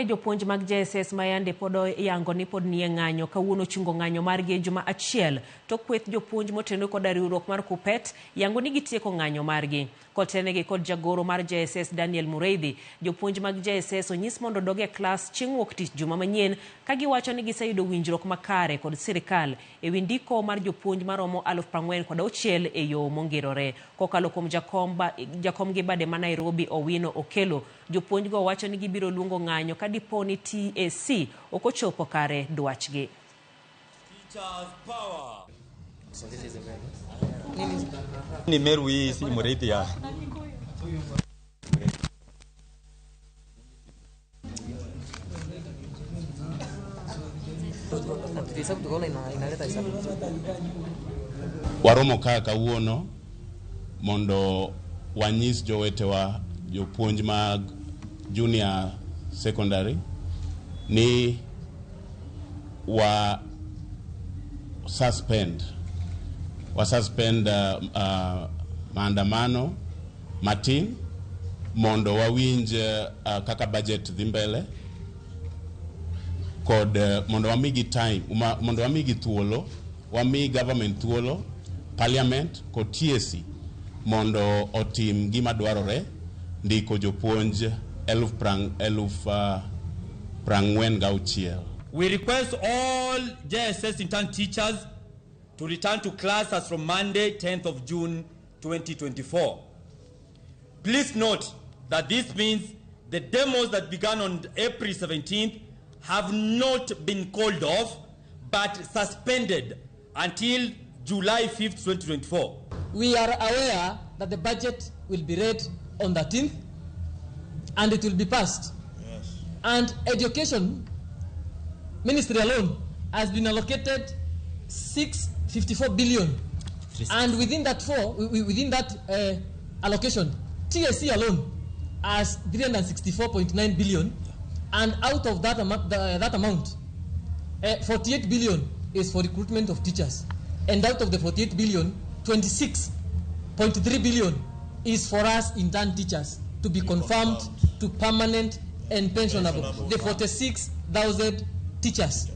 Jopuonj mag JSS ma yande pod oyango ni pod nie ng'anyo kawuono chungo ng'anyo margi e juma achiel to kweth jopuonj motenore koda riwruok mar KUPPET yango ni gitieko ng'anyo margi. Kotelnegi kod jagoro mar JSS Daniel Mureithi, jopuonj mag JSS onyis mondo odog e klas chieng' wuok tich juma manyien ka giwacho ni giseyudo winjruok makare kod sirikal e wi ndiko mar jopuonj maromo 46,000 e yo mongirore. Kokalo kuom jakom gi bade ma Nairobi Owino Okello, jopuonjgo wacho ni gibiro luongo ng'anyo ka dipo ni TSC ok ochopo kare dwachgi. Ni Meru hii si Mureithi ya. Waromo ka kawuono mondo wanyis jowetewa jopuonj mag junior secondary ni wa suspend maandamano matin mondo wawinj kaka budget dhi mbele kod mondo wamigi time, mondo wamigi thuolo, wami government thuolo, parliament kod TSC mondo otim gima dwarore ndiko jopuonj 46,000. We request all JSS intern teachers to return to class as from Monday, 10th of June, 2024. Please note that this means the demos that began on April 17th have not been called off, but suspended until July 5th, 2024. We are aware that the budget will be read on the 13th and it will be passed. Yes. And Education Ministry alone has been allocated 654 billion. And within that allocation, TSC alone has 364.9 billion. And out of that, that amount, 48 billion is for recruitment of teachers. And out of the 48 billion, 26.3 billion is for us intern teachers to be confirmed to permanent and pensionable. The 46,000 teachers.